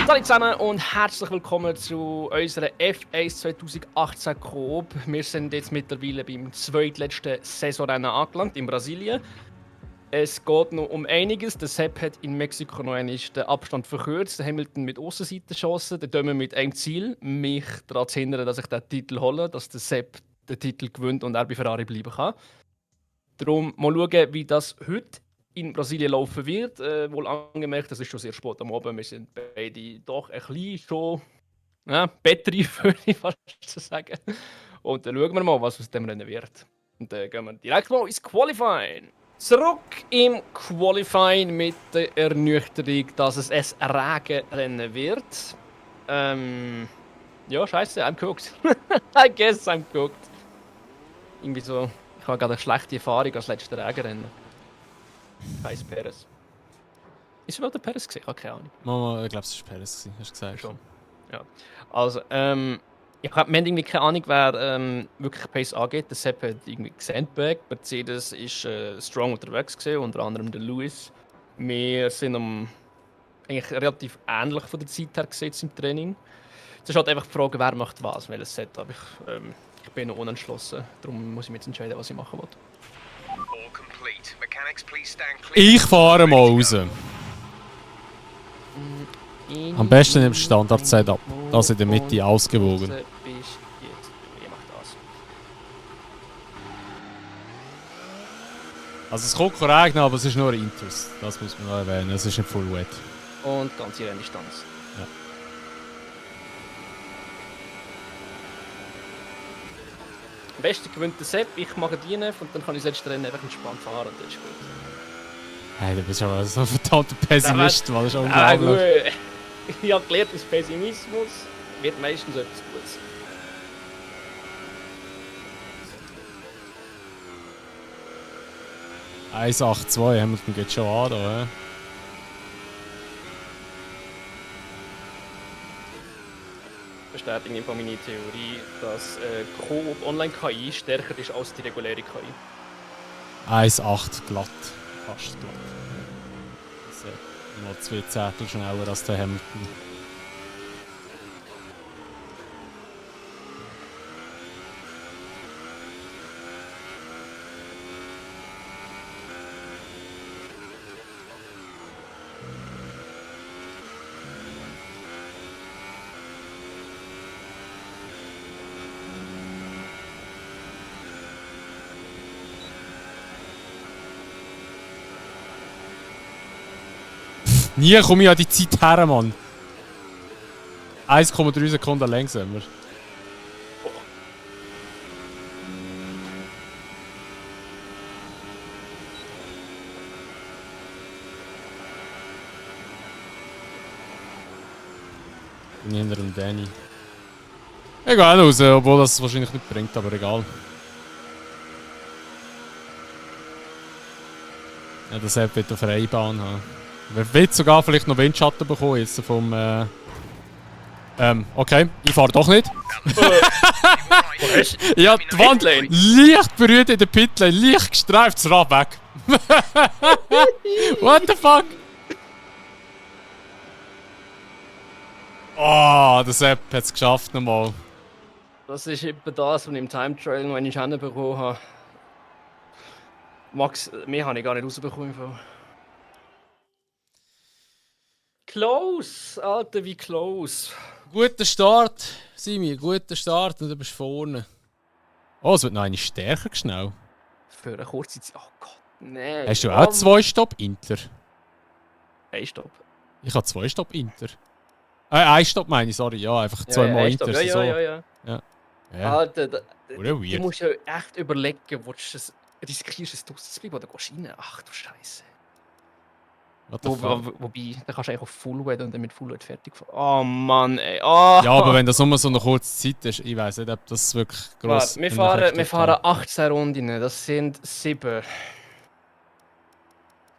Hallo zusammen und herzlich willkommen zu unserer F1 2018 Coop. Wir sind jetzt mittlerweile beim zweitletzten Saisonrennen angelangt in Brasilien. Es geht noch um einiges. Der Sepp hat in Mexiko noch einmal den Abstand verkürzt. Der Hamilton mit Aussenseitenchancen. Der Dömer mit einem Ziel, mich daran zu hindern, dass ich den Titel hole, dass der Sepp den Titel gewinnt und er bei Ferrari bleiben kann. Darum mal schauen, wie das heute in Brasilien laufen wird. Wohl angemerkt, das ist schon sehr spät am Abend. Wir sind beide doch ein bisschen schon bettreif, würde ich fast sagen. Und dann schauen wir mal, was aus dem Rennen wird. Und dann gehen wir direkt mal ins Qualifying. Zurück im Qualifying mit der Ernüchterung, dass es ein Regenrennen wird. Ja, scheiße, I'm cooked. I guess I'm cooked. Irgendwie so, ich habe gerade eine schlechte Erfahrung als letztes Regenrennen. Scheiß Perez. Ist es überhaupt der Perez gesehen? Ich habe keine Ahnung. Mama, ich glaube, es war Perez, hast du gesagt. Schon. Ja. Also, wir haben irgendwie keine Ahnung, wer wirklich Pace angeht. Der Sepp hat irgendwie gesandbagged. Mercedes ist strong unterwegs gewesen, unter anderem der Lewis. Wir sind eigentlich relativ ähnlich von der Zeit her gesetzt im Training. Es ist halt einfach die Frage, wer macht was, welches Setup. Ich bin noch unentschlossen, darum muss ich mir jetzt entscheiden, was ich machen will. Ich fahre mal raus. Am besten im Standard-Setup, das in der Mitte ausgewogen. Also es kommt regnen, aber es ist nur Inters. Das muss man noch erwähnen, es ist nicht Full Wet. Und ganze Renndistanz. Ja. Am besten gewinnt der Sepp, ich mache DNF und dann kann ich das letzte Rennen einfach entspannt fahren. Das ist gut. Hey, du bist aber so ein verdammter Pessimist, weil das ist unglaublich. Gut. Ich habe gelernt, dass Pessimismus wird meistens etwas Gutes. (1.8.2) Hamilton geht schon an, da, Bestätigung von meiner Theorie, dass Coop Online KI stärker ist als die reguläre KI. 1.8 glatt. Fast glatt. Also, noch 2 Zettel schneller als der Hamilton. Nie komme ich an die Zeit her, Mann. 1,3 Sekunden langsamer. Bin hinter dem Danny. Ich gehe auch raus, obwohl das wahrscheinlich nicht bringt, aber egal. Ja, das App wird eine Freibahn haben. Wer will sogar vielleicht noch Windschatten bekommen jetzt vom... okay, ich fahre doch nicht. Ja, die Wand leicht berührt in der Pitlane, leicht gestreift, das Rad weg. What the fuck? Oh, der Sepp hat es geschafft nochmal. Das ist etwa das, was ich im Time Trial noch einmal hinbekommen habe. Max, mehr habe ich gar nicht rausbekommen. Close, Alter, wie close. Guter Start, Simi, guter Start und du bist vorne. Oh, es wird noch eine stärker schnell. Für eine kurze Zeit. Oh Gott, nein. Hast du auch 2 Stopp Inter? Ein Stopp. Ich habe 2 Stopp Inter. 1 Stopp meine ich, sorry. Ja, einfach 2 Mal Inter. Ja. Alter, oder weird. Du musst ja echt überlegen, riskierst du es draussen zu bleiben oder gehst du rein? Ach du Scheiße. Wobei, dann kannst du eigentlich auf Full Wet und dann mit Full Wet fertig fahren. Oh Mann, ey. Oh. Ja, aber wenn das nur so eine kurze Zeit ist, ich weiß nicht, ob das wirklich gross ist. Wir fahren 18 Runden, das sind 7. Das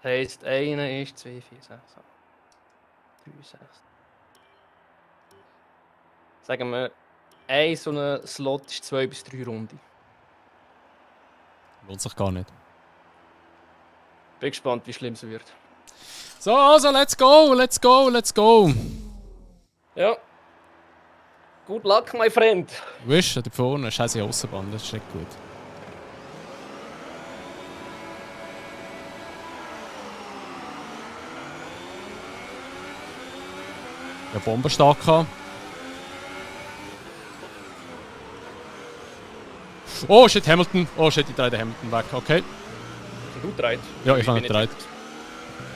heisst, 1 ist 2, 4, 6, 3, 6. Sagen wir, ein so ein Slot ist 2 bis 3 Runden. Lohnt sich gar nicht. Bin gespannt, wie schlimm es wird. So, also, let's go, let's go, let's go. Ja. Good luck, my friend. Du weißt, da vorne ist eine Aussenbahn, das ist nicht gut. Ja, Bombenstart gehabt. Oh shit, Hamilton. Oh shit, ich drehe den Hamilton weg, okay. Du dreht. Ja, ich habe ihn gedreht.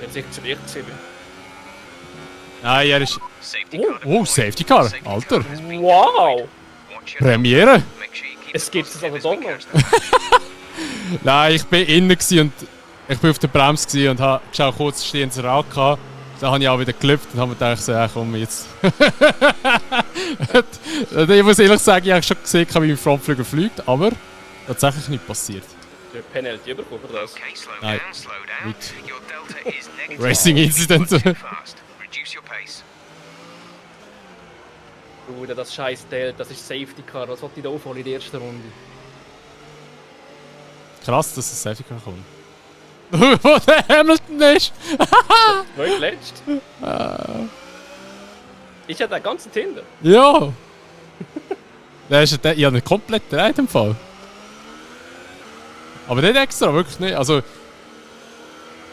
Jetzt sicher zu Licht gesehen. Nein, er ist... Oh, Safety Car, Alter. Wow! Premiere. Es gibt es aber doch noch. Nein, ich bin innen und ich bin auf der Bremse gewesen und habe geschaut, kurz stehendes Rad gehabt. Dann habe ich auch wieder gelüpft und habe mir gedacht, so, ja, komm jetzt. Ich muss ehrlich sagen, ich habe schon gesehen, wie mein Frontflügel fliegt, aber tatsächlich nicht passiert. Du hast Penalty bekommen für das. Nein, nicht. Racing Incident. Bruder, das scheiß Teil, das ist Safety Car. Was wollte ich da aufholen in der ersten Runde? Krass, dass das Safety Car kommt. Wo der Hamilton ist! Nein, letzt. Ich hatte den ganzen Tinder. Ja! Der ist ich habe ihn komplett gedreht im Fall. Aber nicht extra, wirklich nicht. Also,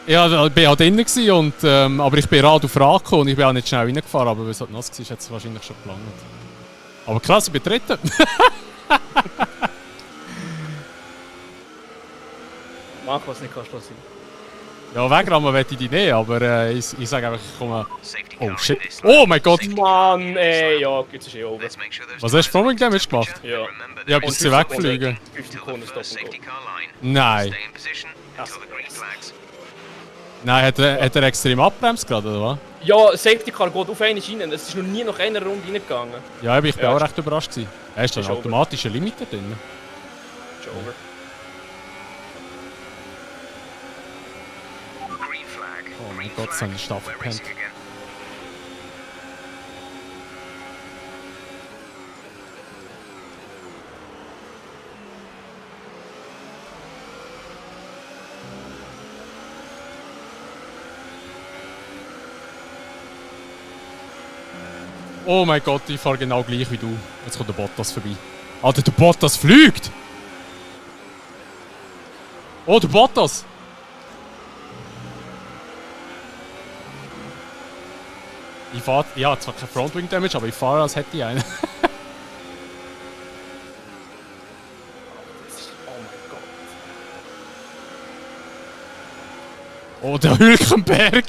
ich war halt drinnen und, aber ich bin Rad auf Rad gekommen und ich bin auch nicht schnell reingefahren, aber weil es halt nass war, hat es wahrscheinlich schon gelangt. Aber krass, ich bin Dritter. Mach was nicht kannst, was sein. Ja, wegrammen möchte ich die nicht, aber ich sage einfach, ich komme... Oh shit. Oh mein Gott! Mann, ey, ja, jetzt ist eh over. Was hast du Frontwing Damage gemacht? Ja. Ja, bis sie wegfliegen. 5 Sekunden Stop und Go. Nein. Nein, hat er extrem abbremst gerade, oder was? Ja, Safety Car geht auf eine rein. Es ist noch nie nach einer Runde reingegangen. Ja, ich bin Ja. auch recht überrascht gewesen. Er ist da ein Ist over. automatischer Limiter drin. Ist over. Oh mein Gott, seine Staffel pennt. Oh mein Gott, ich fahre genau gleich wie du. Jetzt kommt der Bottas vorbei. Alter, der Bottas fliegt! Oh, der Bottas! Ich fahre... Ja, zwar kein Frontwing Damage, aber ich fahre, als hätte ich einen. Oh mein Gott. Oh, der Hülkenberg!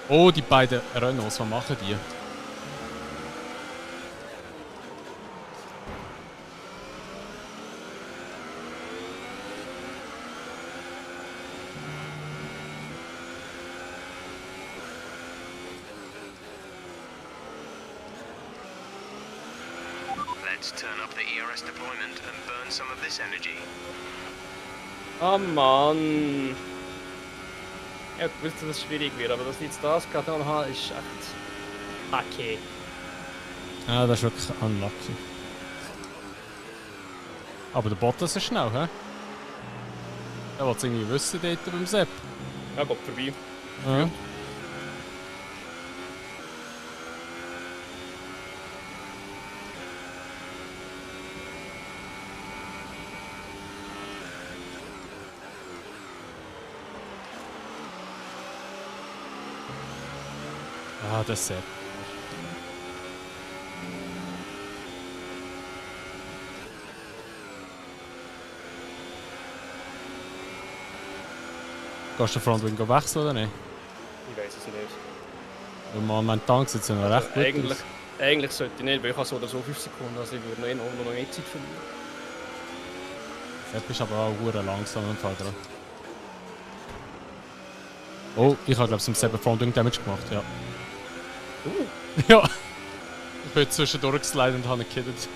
Oh, die beiden Renaults, was machen die? Let's turn up the ERS deployment and burn some of this energy. Oh Mann. Ja, ich wusste, dass es schwierig wird, aber dass ich jetzt das gerade noch habe, ist echt... Okay. Ah, das ist wirklich unlucky. Aber der Bottas ist schnell, hä? Er will es irgendwie wissen dort beim Sepp. Ja, geht vorbei. Ja. Ah, der Sepp. Kannst du den Frontwing wechseln oder nicht? Ich weiß es nicht. Weil momentan sieht es ja noch recht gut Eigentlich, aus. eigentlich sollte ich nicht, weil ich habe so oder so 5 Sekunden, also ich würde noch mehr Zeit verlieren. Sepp ist aber auch verdammt langsam im Fall gerade. Oh, ich habe glaube ich im Sepp Frontwing Damage gemacht, ja. Ja. Ich bin zwischendurch geslidet und habe ihn gekillt.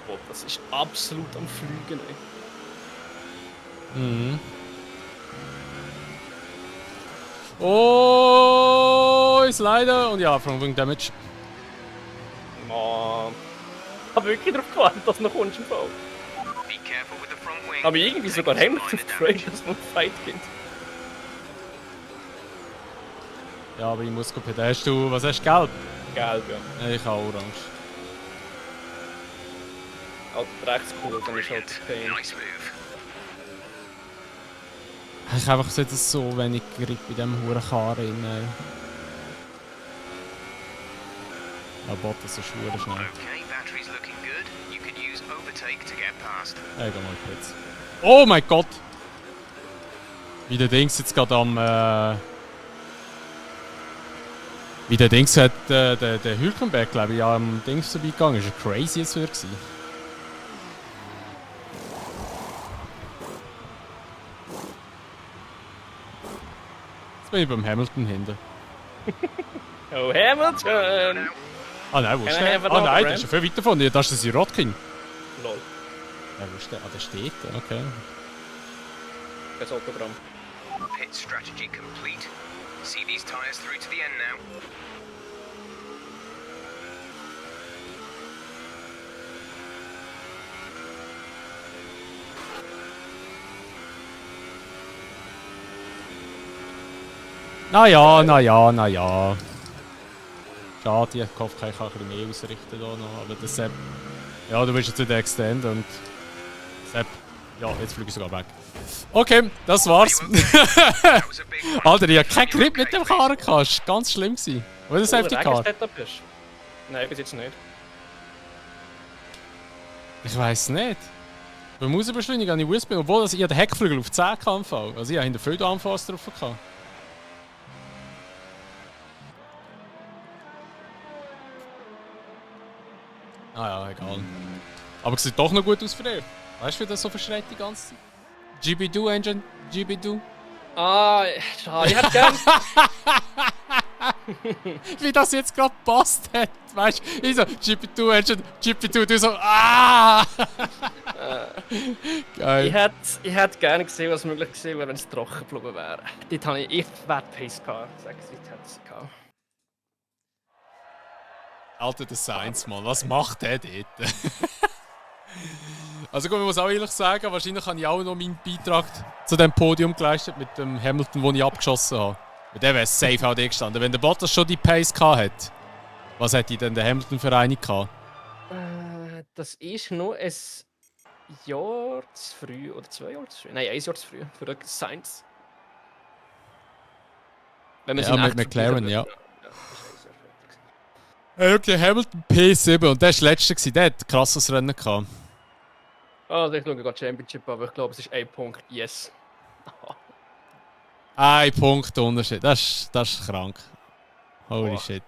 Oh, das ist absolut am Fliegen, ey. Mhm. Oh, ich slide und ja, Frontwing Damage. Mann. Ich habe wirklich darauf gewartet, dass du noch kommst im Fall. Be careful with the front Aber irgendwie sogar Hamilton gefreut, dass man Fight gibt. Ja, aber ich muss gucken. Was hast du, gelb? Gelb, ja. Ja, ich habe orange. Halt rechts cool, dann ist halt kein... Nice move. Ich habe einfach so wenig Grip in diesem Hurenkarren rein. Ja, Bottas ist schwer schnell. Okay, battery's looking good. You could use overtake to get past. Hey, geh mal kurz. Oh mein Gott! Wie der Dings jetzt gerade am... Wie der Dings hat, der Hülkenberg, glaube ich, am Dings vorbeigegangen. Ist ja crazy jetzt wieder gewesen. Jetzt bin ich beim Hamilton hinten. Oh, Hamilton! Ah nein, wo ist Can I der? have Ah an nein, der autograph? ist ja viel weiter von dir. Das ist der Sirotkin. Lol, Ja, wo ist der? Ah, der steht da, okay. kein Autogramm. Pit strategy complete. See these tires through to the end now. Naja. Schade, ich hoffe, ich kann ein bisschen mehr ausrichten hier noch. Aber der Sepp... Ja, du willst jetzt nicht Extend und... Sepp... Ja, jetzt fliege ich sogar weg. Okay, das war's. That was a big one. Alter, ich hatte keinen Grip mit dem Karren. Das war ganz schlimm. Wo ist der Safety Car? Setup ist? Nein, bis jetzt nicht. Ich weiss nicht. Beim Rausbeschleunigen habe ich USB, obwohl ich den Heckflügel auf 10 km/h. Also ich habe hinter viel Anfass drauf gehabt. Ah ja, egal. Aber es sieht doch noch gut aus für dich. Weißt du, wie das so verschreit die ganze Zeit? GB2 Engine, GB2. Ah, schade, ich hätte gern... Wie das jetzt gerade gepasst hat. Weißt du, ich so, GB2 Engine, GB2, du so, ah! Geil. Ich hätte gerne gesehen, was möglich gewesen wäre, wenn es trocken geblieben wäre. Dort habe ich Pace gehabt. Sag es, wie hätte ich gehabt. Alter, der Sainz, Mann, was macht der dort? Also gut, ich muss auch ehrlich sagen, wahrscheinlich habe ich auch noch meinen Beitrag zu dem Podium geleistet mit dem Hamilton, den ich abgeschossen habe. Weil der wäre safe auch da gestanden. Wenn der Bottas schon die Pace gehabt hat, was hätte denn der Hamilton für eine gehabt? Das ist noch ein Jahr zu früh oder 2 Jahre zu früh. Nein, 1 Jahr zu früh für den Sainz. Wenn man Ja, ihn mit echt McLaren, vergleichen ja. würde. Das ist 1 Jahr fertig. Okay, Hamilton P7 und der war der Letzte, der hat ein krasses Rennen gehabt. Also ich schaue gerade Championship, aber ich glaube, es ist ein Punkt. Yes. Ein Punkt Unterschied, das ist krank. Holy Boah. shit.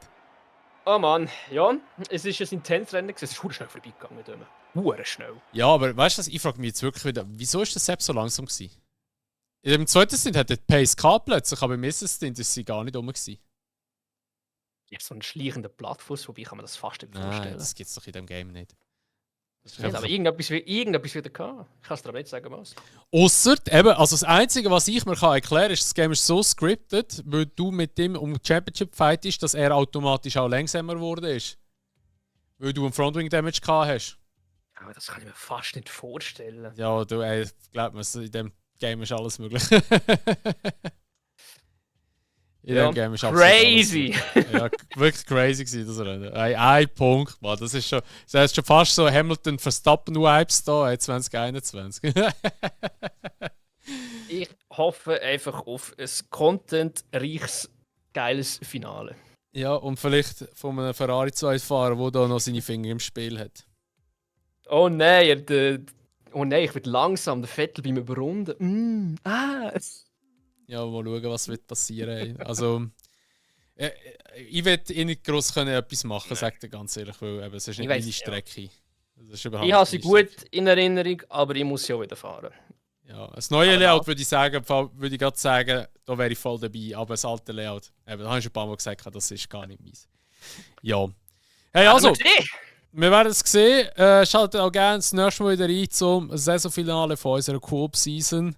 Oh Mann, ja, es ist ein intenses Rennen gewesen. Es ist verdammt schnell vorbeigegangen mit dem. Verdammt schnell. Ja, aber weißt du was, ich frage mich jetzt wirklich wieder, wieso ist der Sepp so langsam gewesen? In dem zweiten Stint hat der Pace gehabt plötzlich, aber im ersten Stint ist sie gar nicht rum gewesen. Ja, so ein schleichender Plattfuß, wobei kann man das fast nicht Nein, vorstellen. das gibt es doch in dem Game nicht. Das ist Nicht, aber irgendetwas wieder gehabt. Ich kann es dir aber nicht sagen, was. Ausser, eben, also das Einzige, was ich mir erklären kann, ist, das Game ist so scripted, weil du mit ihm um die Championship fightest, dass er automatisch auch langsamer geworden ist. Weil du einen Frontwing Damage gehabt hast. Aber das kann ich mir fast nicht vorstellen. Ja, du, glaub mir, in dem Game ist alles möglich. In dem Game ist absolut crazy! alles möglich. Ja, wirklich crazy gewesen, das Rennen. Ein Punkt, man, das ist schon fast so Hamilton Verstappen-Vibes da, 2021. Ich hoffe einfach auf ein content-reiches, geiles Finale. Ja, und vielleicht von einem Ferrari 2-Fahrer, der da noch seine Finger im Spiel hat. Oh nein, oh nein, ich werde langsam der Vettel beim Überrunden. Ja, mal schauen, was wird passieren. Ey. Also, ich werde nicht gross etwas machen, sag dir ganz ehrlich, weil eben, es ist nicht Ich meine weiss, Strecke. Das ist Ich überhaupt habe sie nicht meine gut in Erinnerung, aber ich muss sie auch wieder fahren. Strecke. Ja, das neue Aber Layout ja. würde ich gerade sagen, da wäre ich voll dabei, aber das alte Layout, eben, da habe ich schon ein paar Mal gesagt, das ist gar nicht meins. Ja. Hey, also, wir werden es sehen. Schaltet auch gerne das nächste Mal wieder rein zum Saisonfinale von unserer Coop-Season.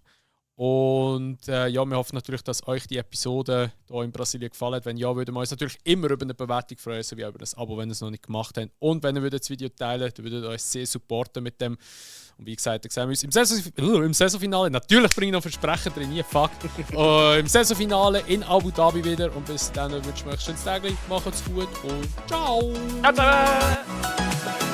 Und ja, wir hoffen natürlich, dass euch die Episode hier in Brasilien gefallen hat. Wenn ja, würden wir uns natürlich immer über eine Bewertung freuen, sowie über ein Abo, wenn ihr es noch nicht gemacht habt. Und wenn ihr das Video teilen würdet, würdet ihr uns sehr supporten mit dem. Und wie gesagt, dann sehen wir uns im Saisonfinale. Natürlich bringe ich noch Versprecher drin, nie fuck. Im Saisonfinale in Abu Dhabi wieder. Und bis dann wünsche ich euch ein schönes Tag. Macht's gut und ciao! Ciao zusammen!